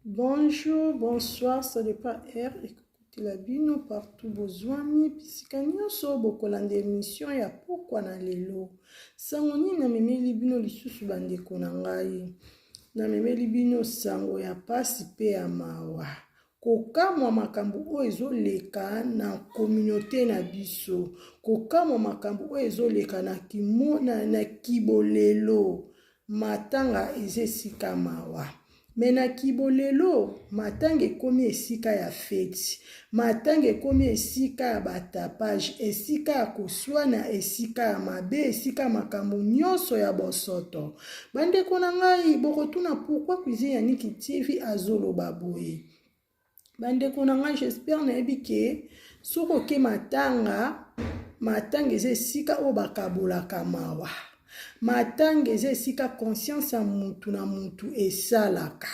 Bonjour, bonsoir, ça dépend heure ekokutela bino partout bozwami bisika nyonso bokolanda emission ya pokwa na lelo. Sango nini namemeli bino lisusu bandeko na ngai? Namemeli bino sango ya pasi pe ya mawa. Kokamwa makambo oyo ezoleka na communaute na biso, kokamwa makambo oyo ezoleka na kimona na kibolelo. Matanga eza esika mawa. Mais na kibo lelo matanga ekomi esika ya feti, matanga ekomi esika ya ba tapage, esika ya koswana, esika ya mabe, esika ya makambo nyonso ya bosoto. Bandeko na ngai, bokotuna pourquoi Cuisine ya Niki TV azoloba boye? Bandeko na ngai, j'espère nayebi ke soki oke matanga, matanga eza esika oyo bakabolaka mawa. Matanga eza esika conscience ya mutu na mutu esalaka.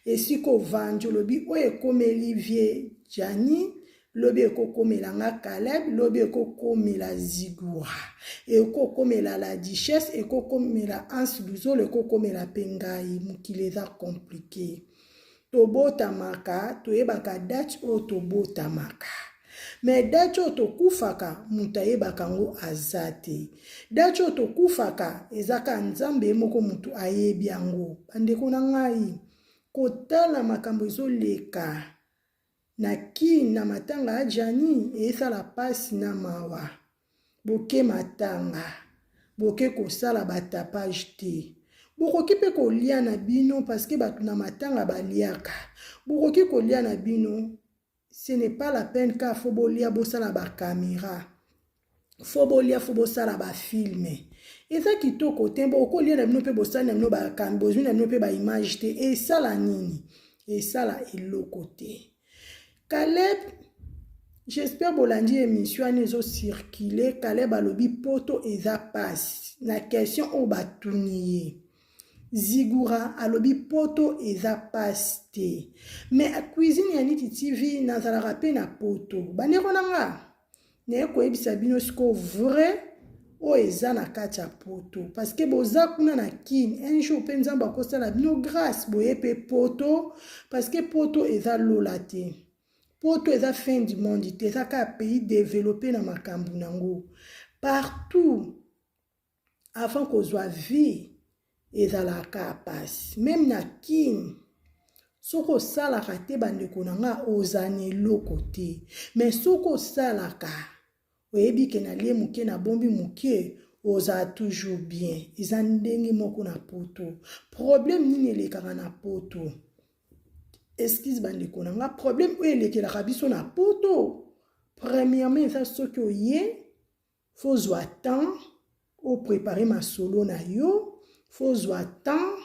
Esika ovandi olobi oyo ekomeli vie Gianni, lobi ekokomela nga Caleb, lobi ekokomela Zigura, ekokomela la Duchesse, ekokomela Hans Luzolo, ekokomela pe ngai. Mokili eza complique. Tobotamaka, toyebaka date oyo tobotamaka. Mais date oyo tokufaka, moto ayebaka yango aza te. Date oyo tokufaka, eza kaka Nzambe ye moko moto ayebi yango. Bandeko na ngai, kotala makambo ezoleka na Kin na matanga ya Gianni esala pasi na mawa. Boke matanga, boke kosala ba tapage te. Bokoki pe kolia na bino parce que bato na matanga baliaka. Bokoki kolia na bino, ce n'est pas la peine ka fo bolia bosala ba camera. Fo bolia fo bosala ba film. Eza kitoko te, bokolia na bino pe bosali na bino ba cam, bozwi na bino pe ba image te. Esala nini? Esala eloko te. Caleb, j'espère bolandi émission wana ezo circuler. Caleb alobi poto eza pasi na question oyo batuni ye. Zigura alobi poto eza pasi te. Mais cuisine ya Niki TV nazalaka pe na poto. Bandeko na nga, naye koyebisa bino sikoyo vrai oyo eza na kati ya poto parce que boza kuna na kin un jour mpe nzambe akosala bino grâce boye mpe poto parce que poto eza lola te poto eza fin du monde te eza kaka pays développé na makambo nango partout avant kozwa vie ezalaka pasi meme na kin soki osalaka te bandeko na nga oza na eloko te mais soki osalaka oyebi ke nalie moke nabombi moke ozala toujours bien eza ndenge moko na poto problème nini elekaka na poto excuse bandeko na nga problème oyo elekelaka biso na poto premièrement eza soki oye Faut zwa temps o preparer masolo na yo, faut zwa temps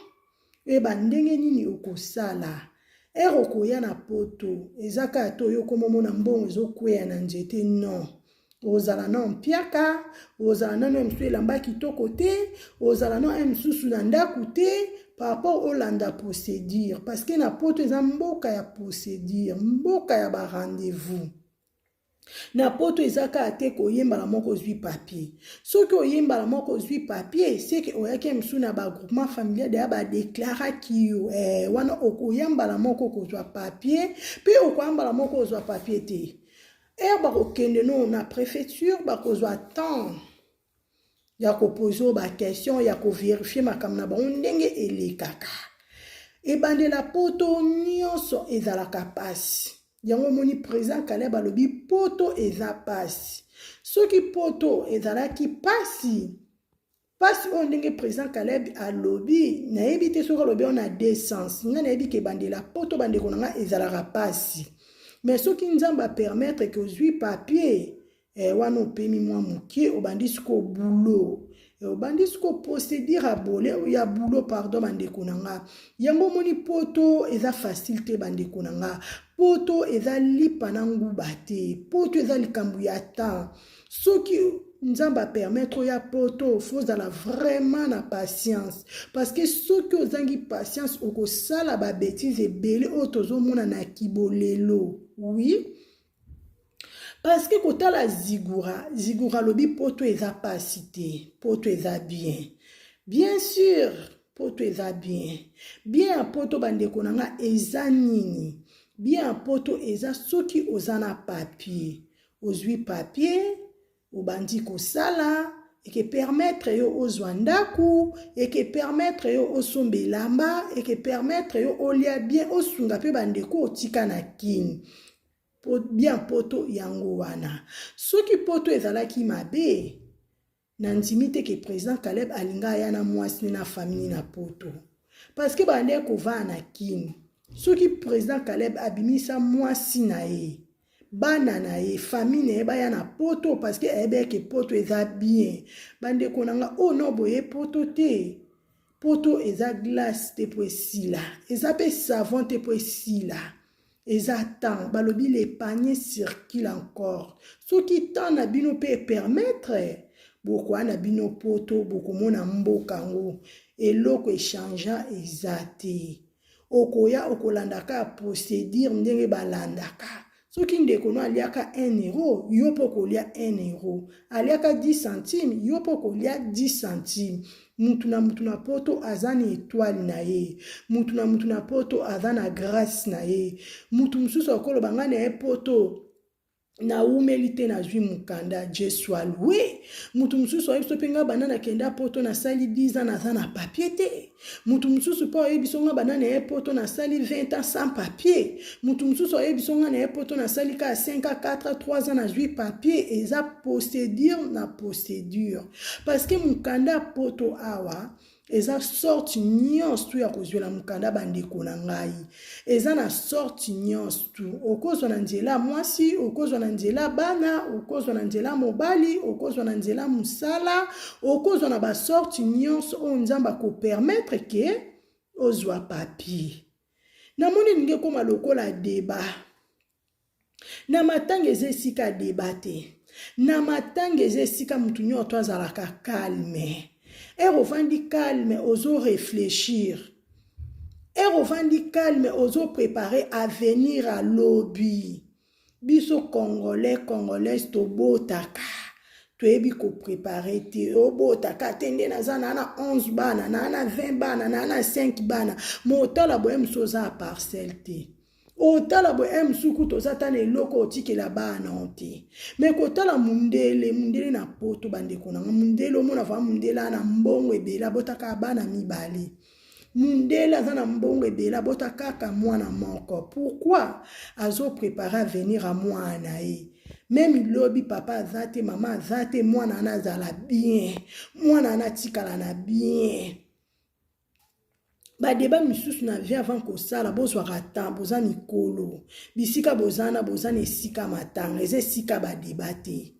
oyeba ndenge nini okosala. Heure okoya na poto eza kaka te oyo okoma omona mbongo ezokweya na nzete non. Ozala na mpiaka, ozala nano mosusu elamba kitoko te, ozala na mosusu na ndako te par rapport olanda procédure parce que na poto eza mboka ya procédure, mboka ya ba rendez-vous. Na poto eza kaka te koye mbala moko ozwi papier. Soki oye mbala moko ozwi papier, seke oyaki ya mosusu na ba groupement familial deya ba deklaraki yo. Eh, wana okoya mbala moko okozwa papier, pe okoya mbala moko ozwa papier te. Heure bakokende no na prefecture bakozwa temps ya kopose oyo ba question ya koverifie makambo na bango ndenge elekaka. Ebandela poto nyonso ezalaka pasi. Yango omoni president Caleb alobi poto eza pasi. Soki poto ezalaki pasi, pasi oyo ndenge president Caleb alobi, nayebi te soki alobi yango na deux sens. Nga nayebi ke ebandela poto bandeko na nga ezalaka pasi. Mais soki Nzambe a permettre ke ozwi papier, eh, wana opemi mwa moke obandi sikoyo boulot eh, obandi sikoyo procédure ya bole ya boulot pardon bandeko na nga yango omoni poto eza facile te bandeko na nga poto eza lipa na nguba te poto eza likambo ya temps soki nzambe apermettre oya poto fozala vraiment na patience parce que soki ozangi patience okosala babetise ebele oyo tozomona na kibolelo oui Parce que kotala Zigura, Zigura alobi poto eza pasi te, poto eza bien. Bien sûr. Poto eza bien. Bien ya poto bandeko na nga eza nini? Bien ya poto eza soki oza na papier. Ozwi papier, obandi kosala, eke permettre yo ozwa ndako, eke permettre yo osomba elamba, eke permettre yo olia bien, osunga mpe bandeko otika na Kin. Bien poto yango wana. Soki poto ezalaki mabe, Nandimi te ke president Caleb alinga aya na mwasi ne na famille na poto. Parce que bande kovaa na kin. Soki president Caleb abimisa mwasi na ye, bana na ye, famille na ye baya na poto parce que ayebaki ke poto eza bien. Bandeko na nga oh no boye poto te. Poto eza glace te po esila. Eza pe savon te po esila. Eza temps balobi le panier circule encore soki temps na bino pe permettre bokoya na bino poto bokomona mboka yango eloko echangea eza te okoya okolanda kaka procedure ndenge balandaka soki ndeko no aliaka 1 euro yo mpe okolia 1 euro aliaka 10 centime yo mpe okolia 10 centime Mutu na mutu na poto aza na etoile na ye. Mutu na mutu na poto aza na grace na ye. Mutu mususu akoloba ngai na ye poto nawumeli te nazwi mokanda Dieu soit loué. Mutu mosusu ayebi biso mpe ngai banda nakenda poto nasali 10 ans naza na papier te. Mutu mosusu mpe ayebi biso ngai banda na ye poto nasali 20 ans sans papier. Mutu mosusu ayebi biso ngai na ye poto nasali kaka 5 ans 4 ans 3 ans nazwi papier. Eza procédure na procédure. Parce que mokanda poto awa eza sorte nyonso tu ya kozwela mokanda bandeko na ngai eza na sorte nyonso tu okozwa na nzela mwasi okozwa na nzela bana okozwa na nzela mobali okozwa na nzela mosala okozwa na basorte nyonso oyo nzambe akopermettre ke ozwa papier namoni elingi ekoma lokola debat Na matanga eza esika ya debat te. Na matanga eza esika mutu nyoto azalaka calme. Heure ovandi calme ozo reflechir. Heure ovandi calme ozo preparer avenir ya lobi. Biso congolais congolaise tobotaka toyebi ko preparer te obotaka te nde naza naa na 11 bana naa na 20 bana naa na 5 bana motala boye mosusu oza ya parcelle te Otala boye eh, mosusu kutu oza ata na eloko otikela bana o te me kotala mundele mundele na poto bandeko na nga mundele omona vraimen mundele ana mbongo ebele abotaka bana mibale mundele aza na mbongo ebele abota kaka mwana moko pourquoi azo prepare avenir ya mwana na ye meme lobi papa aza te mama aza te mwana wana azala bien mwana wana atikala na bien badeba misusu na vie avant kosala bozwaka temps boza mikolo bisika boza na boza na esika matanga eza esika badeba te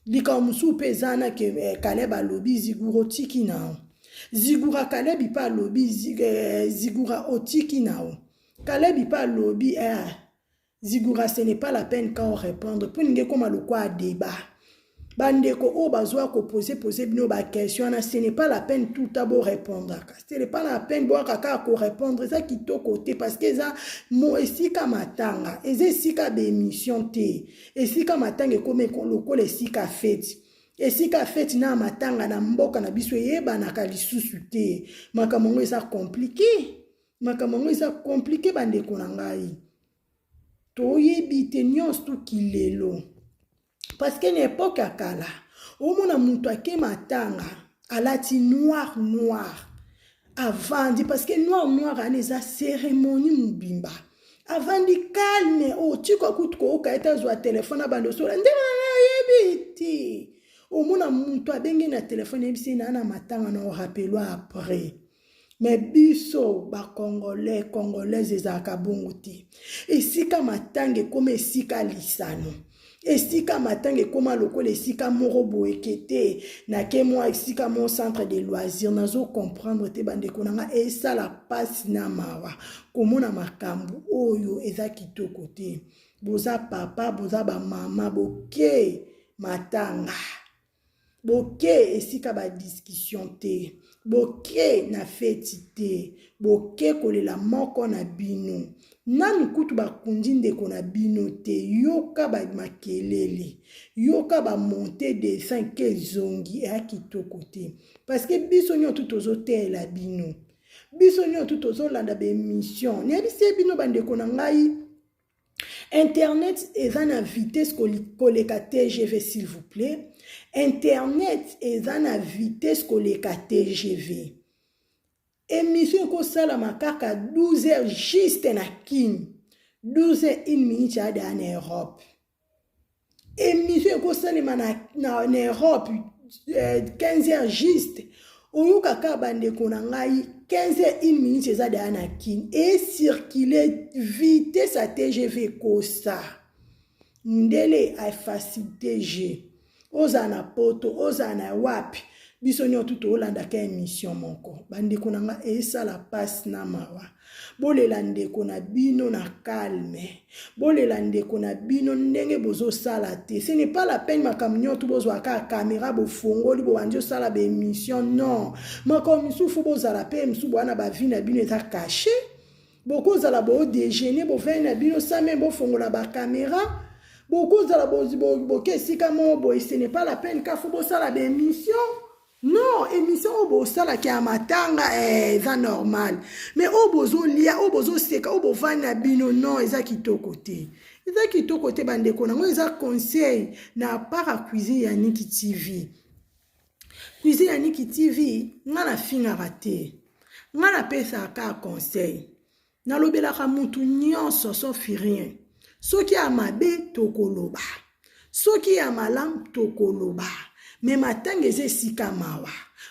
likambo mosusu mpe eza na ke eh, kaleb alobi zigura otiki nao zigura kalebi mpe alobi eh, zigura otiki nao kalebi mpe alobi eh, Zigoura ce n'est pas la peine quand on répondre mpo ninga ekoma lokwa débat bandeko oyo bazwa kopose pose bino baquestion wana ce n'est pas la peine tout ta borépondaka ce n'est pas la peine boyaka kaka korépondre eza kitoko te parce que eza mo esika matanga eza esika baémission te esika matanga ekomi lokola esika feti esika feti na matanga na mboka na biso eyebanaka lisusu te makambo yango eza komplike Makambo yango eza complique bandeko na ngai. Toyebi te nyonso tu kilelo. Parce que na epoque ya kala, omona moto ake matanga alati noir noir avandi parce que noir noir wana eza cérémonie mobimba avandi calme otika oh, kutu kooka ete azwa telefone abanda osola ndenge na nayebi te omona moto abenge na telefone ayebisi ye naa na matanga na orapelwa après Mais biso ba congolais congolaise ezalaka bongo te. Esika matanga ekoma esika lisano. Esika matanga ekoma lokola esika moko boye ke te nake mwa esika mo centre de loisir nazo comprendre te bandeko na nga esala pasi na mawa komona makambo oyo eza kitoko te. Boza papa boza ba mama boke matanga. Boke esika ba discussion te, boke na feti te, boke kolela moko na bino. Nanu kutu bakundi ndeko na bino te, yoka ba makelele, yoka ba monte descend ke ezongi eya kitoko te. Parce que biso nionso tout tozoteyela bino. Biso nyonso tozolanda baémission. Nayebisi ye bino bandeko na ngai, internet eza na vitesse koleka TGV, s'il vous plaît. Internet eza na vitesse koleka TGV. Émission ekosalama kaka 12 heures juste na Kini, 12 heures 1 minute ya daa na Europe. Émission ekosalema na Europe 15 heures juste. Oyokaka, bandeko na ngai, 15 heures 1 minute eza daa na Kini. Ecircule vitesse ya TGV ekosa. Ndele afacilité g, ozala na Poto, ozala na wapi, biso nyonso toolandaka émission moko. Bandeko na nga, esala mpasi na mawa. Bolela ndeko na bino na calme, bolela ndeko na bino ndenge bozosala te. Ce n'est pas la peine makambo nyonso bozwa kaka caméra, bofongoli, bobandi osala baémission. Non, makambo misusu bozala mpe mosusu bwana, bavie na bino eza caché. Bokozala bodéjeuner, bovai na bino sans même bofongola bacaméra. Bokozala boke esika moko boye, ce n'est pas la peine ka faut bosala baémission. Non, émission oyo bosalaki ya matanga eza normal, mais oyo bozolia, oyo bozoseka, oyo bovandi na bino, non, eza kitoko te, eza kitoko te. Bandeko nango, eza conseil na part ya Cuisine ya Niki TV. Cuisine ya Niki TV, nga nafingaka te, nga napesaka kaka conseil. Nalobelaka mutu nyonso sauf rien. Soki ya mabe tokoloba, soki ya malamu tokoloba, mais matanga eza esika mawa,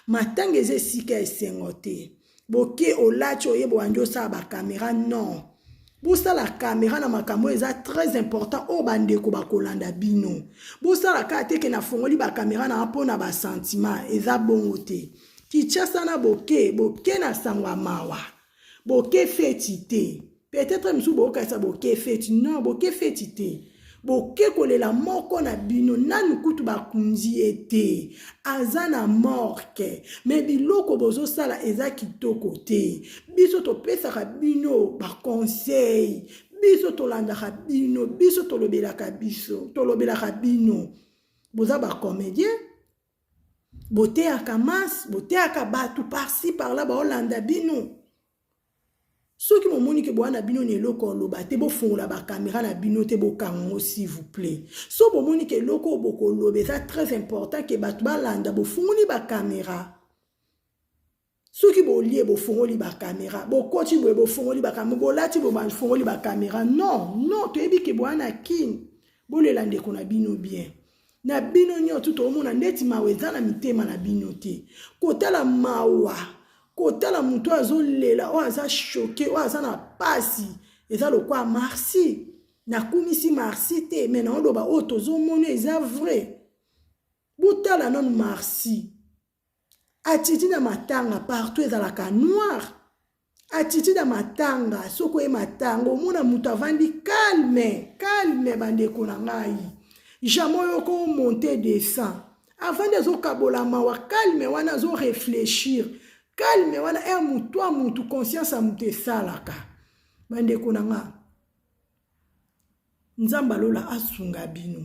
matanga eza esika esengo te. Boke, olati, oyeba, wandi osala bacaméra. Non, bosala caméra na makambo eza très important oyo bandeko bakolanda bino. Bosala kaka te ke nafongoli bacaméra na mpona basentiment, eza bongo te. Kinshasa na boke, boke na sango ya mawa, boke feti te. Peut-être mosusu bokokanisa boke feti. Non, boke feti te, boke kolela moko na bino. Nanu kutu bakunzi ye te, aza na morgue, mais biloko bozosala eza kitoko te. Biso topesaka bino baconseil, biso tolandaka bino, biso tolobelaka, biso tolobelaka bino. Boza bacomédien, boteyaka masse, boteyaka bato par-ci par-là, baolanda bino. Soki momoni ke boya na bino na eloko oloba te, bofungola bacaméra na bino te, bokanga yango, s'il vous plaît. So bomoni ke eloko oyo bokoloba eza très important ke bato balanda, bofungoli bacaméra. Soki bolie, bofungoli bacaméra, bokoti boye, bofungoli bacaméra, bolati boye, bafungoli bacaméra. Non, non, toyebi ke boya na Kini, bolela ndeko na bino bien. Na bino nyonso toomona ndeti mawa eza na mitema na bino te. Kotala mawa, kotala moto oyo azolela, oyo aza choqué, oyo aza na pasi, eza lokwa Marsi. Nakumisi Marsi te, mais naoloba oyo tozomona eza vrai. Botala nanu Marsi, attitude na matanga partout ezalaka noir. Attitude ya matanga, soki oye matanga, omona moto avandi calme, calme. Bandeko na ngai, jamais oyoka omonte descend. Avandi, azokabola mawa calme wana, azoréfléchir calme wana. Ere motu a mutu, conscience ya motu esalaka. Bandeko na nga, Nzambe alola asunga bino,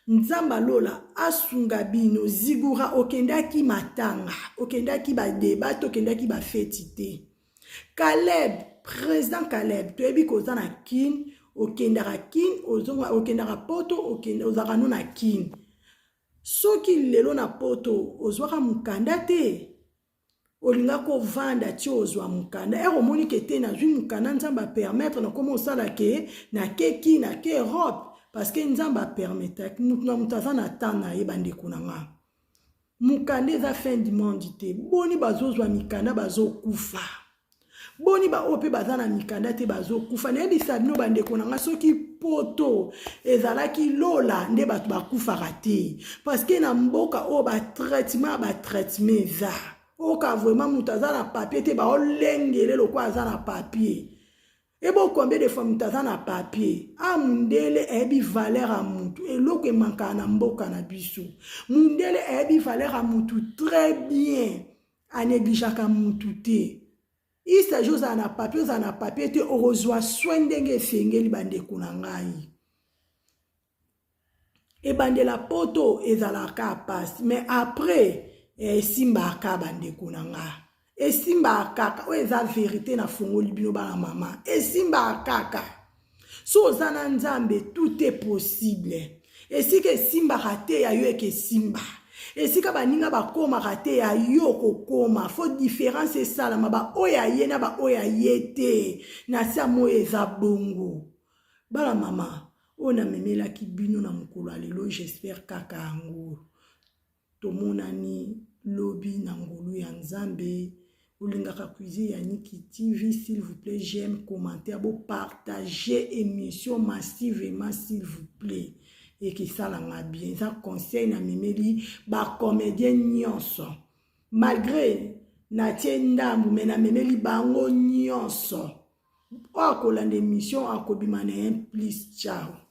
Nzambe alola asunga bino. Zigura, okendaki matanga, okendaki badébat, okendaki bafeti te. Caleb, président Caleb, toyebi koza na Kine, okendaka Kine, okendaka Poto, ozalaka no na Kine. Soki lelo na Poto ozwaka mokanda te, olinga kovanda ti ozwa mokanda. Ere omoni ke te, nazwi mokanda, Nzambe apermettre, nakoma osala ke nakeki, nake Europe, parce que Nzambe apermettaki. Mutu na moto aza na temps na ye. Bandeko na nga, mokanda eza fin du monde te. Boni bazozwa mikanda bazokufa, boni baoyo mpe baza na mikanda te bazokufa. Nayebisa bino, bandeko na nga, soki Poto ezalaki lola nde bato bakufaka te, parce que na mboka oyo batraitement, batraitement eza oka vraiment. Moto aza na papier te, baolengele lokola aza na papier. Ebo combien de fois moto aza na papier a, mundele ayebi valeur ya mutu. Eloko emankaka na mboka na biso, mundele ayebi valeur ya mutu très bien, anégligeaka mutu te. Il s'agit ozala na papier, ozala na papier te, okozwa soin ndenge esengeli. Bandeko na ngai, ebandela Poto ezalaka pasi, mais après esimbaka. Bandeko na nga, Esimbaka kaka. Oyo eza verite nafongoli bino bana mama. Esimbaka kaka. So oza na Nzambe, tout est possible. Esika esimbaka te, ya yo eke esimba. Esika baninga bakomaka te, ya yo okokoma. Fo différence esalama, baoyo aye na baoyo aye te. Na se ya moi eza bongo. Bana mama, oyo namemelaki bino na mokolo ya lelo, j'espère kaka yango. Tomonani lobi na ngolu ya Nzambe. Olingaka Cuisine ya Niki TV, s'il vous plaît, j'aime, commentaire, bo partager émission massivement, s'il vous plaît. Ekesalanga bien. Eza conseil na memeli ba comédien nyonso. Malgré natie ndambu, me namemeli bango nyonso. Oyo akolanda émission akobima na un plus. Ciao.